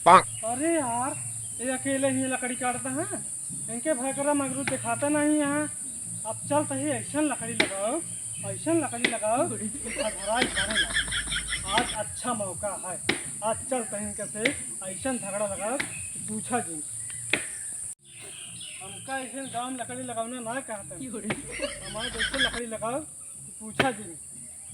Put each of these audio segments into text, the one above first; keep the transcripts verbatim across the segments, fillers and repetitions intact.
अरे यार, ये अकेले ही लकड़ी काटत हैं, इनके भयकरा मगरू दिखाता नहीं है। अब चलत ही ऐसन लकड़ी लगाओ, ऐसन लकड़ी लगाओ कि भरभराई करे लागे। आज अच्छा मौका है, आज चलत ही इनके से ऐसन झगड़ा लगाओ कि पूछा जिन। हमका ऐसे गाँव में लकड़ी लगावना ना कहते हैं। हमारे जैसे लकड़ी लगाओ कि पूछा जिन।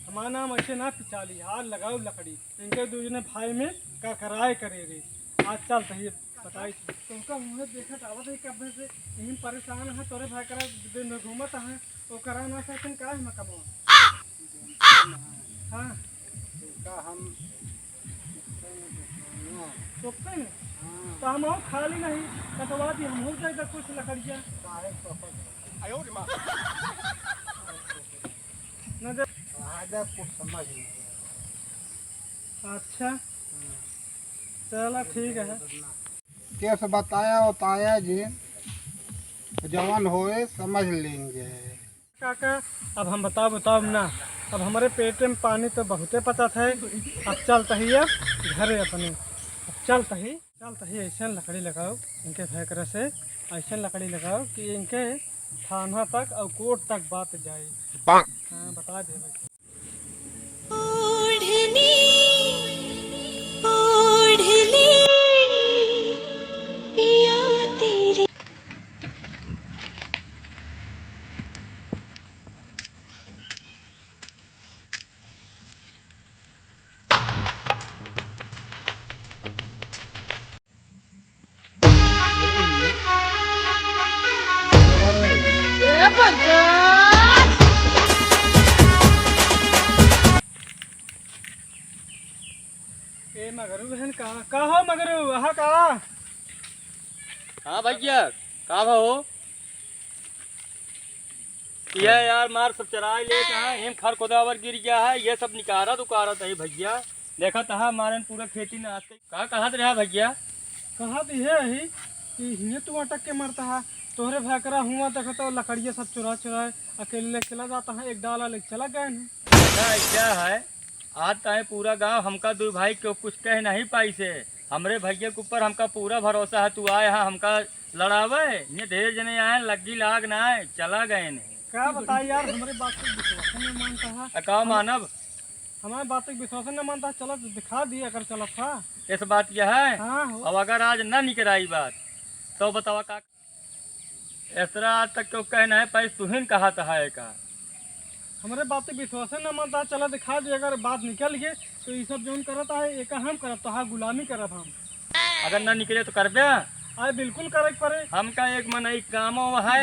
हमारा नाम ऐसे ना पिचाली, हाथ लगाओ लकड़ी। इनके दू जने भाई में करकराए करे रे। आज चलत ही बताई। तुमका मुँह देखत आवत है कब्बे से, यही परेशान है, तोरे भाई करा दिन में घूमत है, वो करा ना सकते का है मकमो। हाँ। तुमका हम चुपते में। हाँ। तो हम और खाली नहीं, कटवा दी, हम हो जाएगा कुछ लकड़ियाँ। काहे चौपट? आयो रे माँ। न दे। राजा कुछ समझ नहीं। अच्छा। हाँ। चला ठीक है। केस बताया उताया जी, जवन होए समझ लेंगे। काका, अब हम बताओ बताओ ना, अब हमरे पेट में पानी तो बहुते पचत है। अब चलत ही अब घरे अपने, अब चलत ही, चलत ही ऐसन लकड़ी लगाओ इनके भयकरा से, ऐसन लकड़ी लगाओ कि इनके थाना तक और कोर्ट तक बात जाए। हाँ, बता दे भाई। ओढ़नी, ओढ़नी, पिया तेरी। ए मगरू बहन, का, का हो मगरू, अहा का? हाँ भैया, का हो? ये यार मार सब चराई लेत है, एम खर कोदावर गिर गया है, ये सब निकारत उकारत है भैया। देखत है मारन पूरा खेती नास के। का कहत रहा भैया? कहत ये है कि हिये तू अटक के मरत है, तोहरे भयकरा हुआ देखत है लकड़िया सब चुरा चुरा अकेले लेके चला जात है, एक डाला लेके चला गए हैं। ना, क्या है, आज ताई पूरा गांव हमका दू भाई के कुछ कह नहीं पाइसे। हमरे भैया के ऊपर हमका पूरा भरोसा है, तू आए हा हमका लड़ावे। ये ढेर जने आए, लग्गी लाग ना आए, चला गए नहीं। का बताई यार, हमरे बात के विश्वास न मानत हा। आ, का हम मानब? हमारे बात के विश्वास न मानत हा, चलत दिखा दिए अगर चलत हा। इस बात यह है? हाँ हो। अब अगर आज ना निकराई बात, तो बतावा का? एसरा आज तक केहू कहे नाहीं पाइस, तुहिन कहत है का? हमरे बात पे विश्वास न मानत हा, चला दिखा दे, अगर बात निकल गए तो ये सब जौन करत है, एका हम करब, तोहार गुलामी करब हम। अगर ना निकले तो करबे? अरे बिल्कुल करे के पड़े। हमका एक मनई कामो है,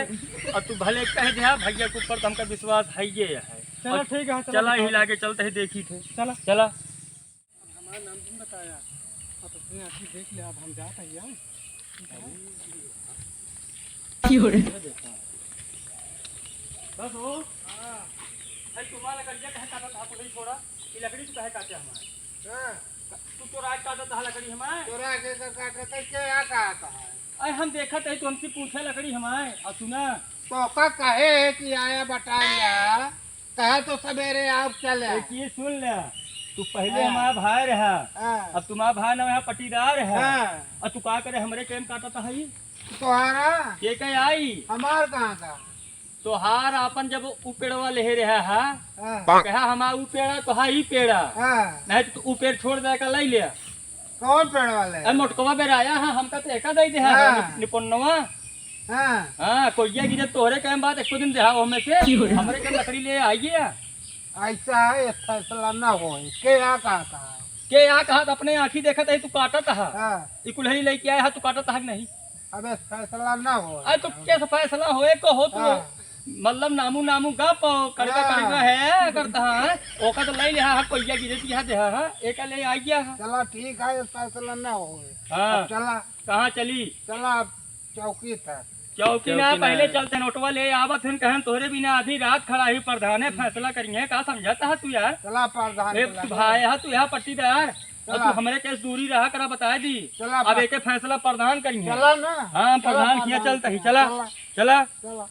और तू भले कह दे, हाँ, भैया के ऊपर तो हमका विश्वास है ये है। चला और ठीक है, चला चला दिखा ही दे। लागे चलत ही देखी थे। चला। चला। अब हमार नाम तुम बताया, अब अपने आँखी देख ले, अब हम जात है यार। क्यों रे? बस हो। हाँ। भाई तुम्हारा लकड़िया कहे काटत हा, बोले छोड़ा, ये लकड़ी तू कहे काटे हमारे? हाँ। तू चोरा के काटत हा लकड़ी हमारे? चोरा के का काटत है, क्या कहत है? अरे हम देखत है, तू हमसे पूछे लकड़ी हमारे, और सुना। तो का कहे है कि आया बटालिया? कहा तो सवेरे आओ चले। एक चीज सुन ले, तू पहिले हाँ। हमारा भाई रहा, हाँ। अब तुम्हारा भाई ना यहाँ पटीदार है, हाँ। और तू का करे हमरे केम काटत है? तोहारा? के के आई? हमार कहाँ का? तोहार आपन जब उ पेड़वा लेहे रहा हा, हाँ। कहा हमार उ पेड़ा, तोहार ई पेड़ा। हाँ। नहीं तो तू उ पेड़ छोड़ दे का लाई ले। कौन पेड़ वाले? अरे मोटकवा बेराया हा, हमका तो एका दई दे हा, हाँ। निप-, निपन्नवा। हाँ। हाँ, कोइया गिरे तोहरे कहम बात, एको दिन देहा ओमे से, हमरे के लकड़ी ले आइए। ऐसा है, ये फैसला ना हो, के या कहत है? के या कहत, अपने आँखी देखत है, तू काटत हा। हाँ। ई कुल्हड़ी लेके आए हा, तू काटत हा कि नहीं? अबे फैसला ना हो। अरे तो कैसे फैसला होए को हो तू? हाँ। मतलब नामू नामू गप, कड़का हाँ। कड़का है, करता है। ओका तो ले लिया है, कोइया गिरे दिया दे है, एका ले आ गया है। चला ठीक है, ये फैसला ना हो। हाँ। अब चला। कहाँ चली? चला अब चौकी तक। चौकी ना, चौकी ना। पहले चलते नोटवा ले आवत हन, कहन तोहरे बिना आधी रात खड़ा ही प्रधाने फैसला करिए, का समझता है तू यार? चला प्रधान ए, के तू लगे। भाई है, तू यहाँ पट्टीदार, और तू चला। हमरे केस दूरी रहा करा, बता दी। चला अब बा- एके फैसला प्रधान करिए। चला ना। हाँ, चला प्रधान किया प्रधान चलता ही, के। चला, चला। चला। चला।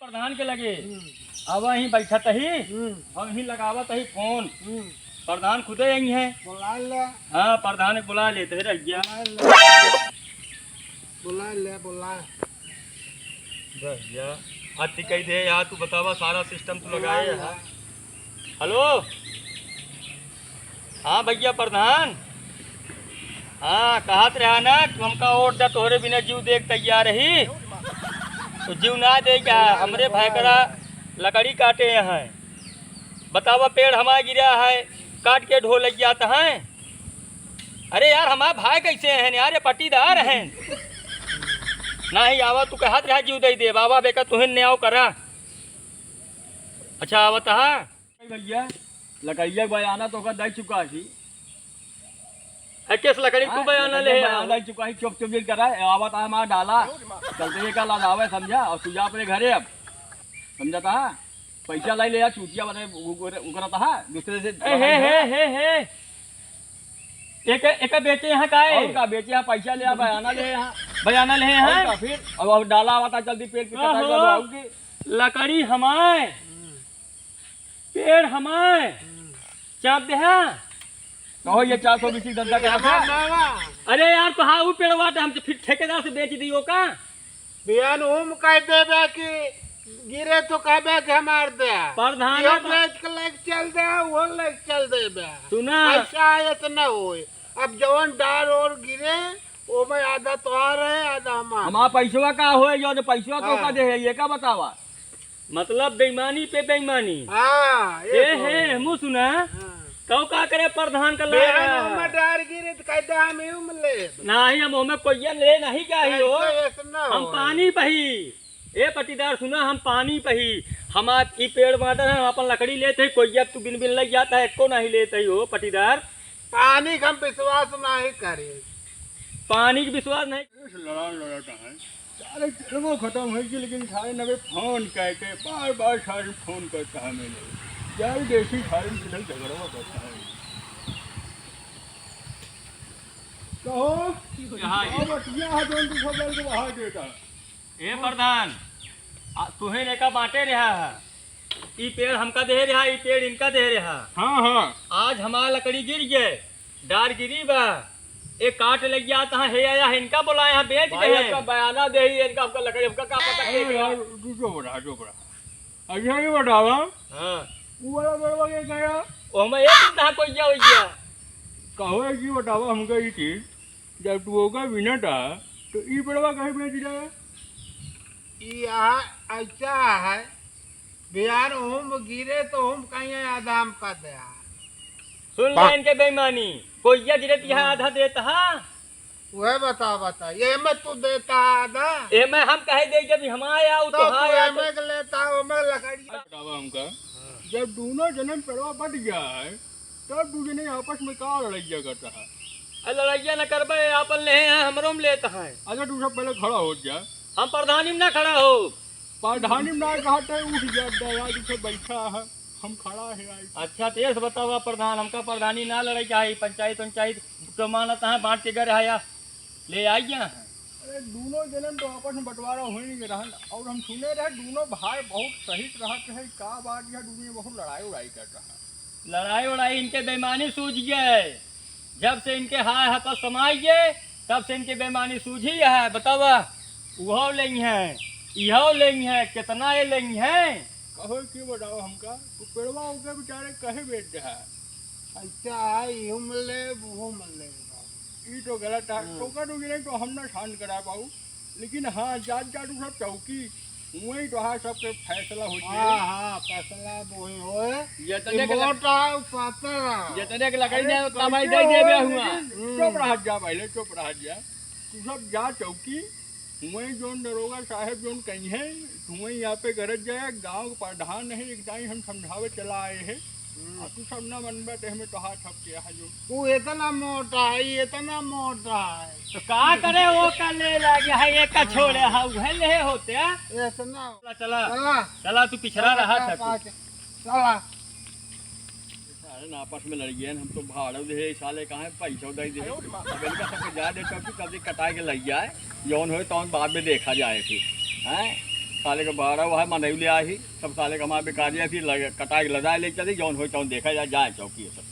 प्रधान के लगे। हम्म। अब वहीं बैठत ही, हम्म। और वहीं लगावत ही फोन। हम्म। प्रधान खुदे यही है। बुला ले। हाँ, प्रधान के बुला लेते हैं, रह गया। बुला ले। बुला ले, बुला। रह गया। अति कही दे यार, तू बतावा, सारा सिस्टम तू लगाए है। हेलो, हाँ भैया प्रधान, हाँ, कहत रहा ना कि हमका वोट दे, तोहरे बिना जीव देख तैयार रही, तो जीव ना दे क्या? हमरे भैकरा लकड़ी काटे हैं, बतावा, पेड़ हमार गिरा है, काट के ढो लग जाता है। अरे यार, हमार भाई कैसे हैं यार, ये पट्टीदार हैं। नाही आवा, तू कहत रहा जीव दे दे, बाबा बेका तुहिन न्याव करा। अच्छा, आवत हा। भैया, लकड़िया के बयाना तो ओकर दे चुका ही। है, किस लकड़ी तू हाँ, बयाना लकड़िया ले बयाना आवा? दे चुका ही, चुप चुप जिन करा, आवत आ मार डाला। चलते ही का लाद आवे, समझा? और तू जा अपने घरे अब। समझा था? पैसा लाई ले यार, चूतिया बने उ-, उ-, उकरा था, दूसरे से ए, हे, हे, हे, हे। एक, एक बेचे यहाँ का है? और का बेचे यहाँ, पैसा ले आ, बयाना ले यहाँ। बयाना ले और यहाँ? का फिर? अब, अब डाला आवत आ, जल्दी पेड़ पे कटाई ओहो। वाला आऊ के। लकड़ी हमार। पेड़ हमार। चाप दे हाँ। कहो ये चार सौ बीस की धंधा करा था? अरे यार, तो हाँ, वो पेड़वा तो हम तो फिर ठेकेदार से बेच दियो का? बिहान उम कह देबे कि गिरे तो कहबे कि हमार दे। प्रधान यो बा- बेच के लेके चल दे, वो लेके चल देबे। सुना। पैसा है इतना होए। अब जवन डार और गिरे, ओमे आधा तोहार है, आधा हमार। हमार पैसवा का होए, जो पैसवा तो हाँ। का दे है, ये का बतावा? मतलब बेईमानी पे बेईमानी। हाँ, ए, ये तो हे, है। हमू सुना। हाँ। कऊ का करे प्रधान का बेरा लागा? में डार गिरे त कैदा हम यूं ले। नाही, हम ओमे कोइया ले नहीं जाही हो। ऐसे, ऐसे ना हम हो। पानी पही। ए पटीदार सुना, हम पानी पही। हम आप ई पेड़ बांटत है, हम अपन लकड़ी लेत है, कोइया तू बिन बिन लग जाता है, एको नहीं लेत है हो पटीदार। पानी के हम विश्वास नहीं करे। पानी के विश्वास नहीं। इस लड़ान लड़त है। सारे तेलवा खतम होइ गई, लेकिन सारे नवे फोन कह के बार बार सारे फोन करता है मैंने। जल्द ऐसी सारे से झगड़वा करता है। कहो, कहाँ है? कहाँ बतिया है, जोन तू सब लड़के बाहर देता है? ए प्रधान, आ, तुहे लेका बांटे रहा है। ई पेड़ हमका दे रहा, ई पेड़ इनका दे रहा। हाँ, हाँ। आज हमार लकड़ी गिर गए, डार गिरी बा, ए काट लग गया, तहाँ हे आया है, इनका बोलाया है, बेच भाई, दे। इनका बयाना दे ही, इनका हमका लकड़ी, हमका का पता अरे के यार, तू चुप रहा, चुप रहा। अच्छा, ये बतावा। हाँ। वो वाला गड़बड़ के गया? ओ, हमें एक दिन तहाँ कोई क्या हो गया? कहो, एक ही बतावा हमका ये चीज, जब तू ओका बिना था, तो ई पेड़वा कहीं बेच जाए? ई यहाँ ऐसा है, बिहान ओम गिरे तो ओम कहीं आधा हम का दे। सुन ले इनके बेईमानी, कोइया गिरे तो यहाँ आधा देता है। वह बता, बता, ये में तू देता आधा? ए में हम कहे दे जब हमारे आओ तो तो हाँ तू यार, एमे के लेता, ओमे लकड़िया। बतावा हमका, जब दोनों जने पेड़वा बट गया है, तब दू जने आपस में का लड़ाइया करता है? अरे लड़ाइया न करबे, आपन लेहे हैं, हमरो में लेत हैं। अच्छा, तू सब पहले खड़ा हो जा। हम प्रधानी में ना खड़ा हो। प्रधानी में ना कहते, उठ जा, दया जी से बैठा है, हम खड़ा है आई। अच्छा, तो ये से बतावा प्रधान, हमका प्रधानी ना लड़ाई चाही, पंचायत, पंचायत तो मानत है, बांट के घर आया, ले आई गया है। अरे, दोनों जने तो आपस में बंटवारा हो ही नहीं रहन, और हम सुने रहे, दोनों भाई बहुत सही रहत है, का बात यह, दोनों बहुत लड़ाई उड़ाई करता है। लड़ाई उड़ाई इनके बेईमानी सूझ गए। जब से इनके हाय हपस समाई गए, तब से इनके बेईमानी सूझी है। बतावा, उहो लेंगे हैं, इहो लेंगे हैं, कितना ये लेंगे हैं? कहो कि बताओ हमका, तू पेड़वा उनके बेचारे कहे बेच दे है? अच्छा है, इहू में ले, उहू में ले। ई तो गलत है। हाँ। तो का दूसरे तो हम ना छान करा पाऊ, लेकिन हाँ, जात जात उ सब चौकी, वहीं तो हाँ सबके फैसला हो जाए। हाँ, हाँ, फैसला वही होए। ये तने कि के लग- मोटा, पातर। ये तने के लकड़ी अरे, ना, उतना भाई कैसे दे दे हो, बे हुआ। लेकिन हम्म। चुप रह जा पहले, चुप रह जा। तू सब जा चौकी, वहीं जोन दरोगा साहेब जोन कहीं है, तू वहीं यहाँ पे गरज जाए, गाँव के प्रधान है, एक दाई हम समझावे चला आए हैं। हम्म। आ तू सब ना मनबे, तो हमें तो हाथ हप के यहाँ जो। तू इतना मोटा है, इतना मोटा है। तो का करे, वो का ले लागे है, ये का छोड़े है, उहे ले होते हैं। इतना। चला, चला। चला। चला, तू पिछड़ा रहा था तू। चला। सारे ना आपस में लड़ गए, हम तो भाड़ो दे, साले कहाँ है, पैसा दे दे। अब इनका सबके जा दे, चौकी कब्जे कटाए के लग जाए, जौन होए तौन बाद में देखा जाए फिर, हैं? साले के भाड़ा वह मनई ले आई, सब साले का हमारे बेकार जाए, फिर लगे, कटाए के लदाए ले चले, जौन होए तौन देखा जाए, जाए चौकी है सब।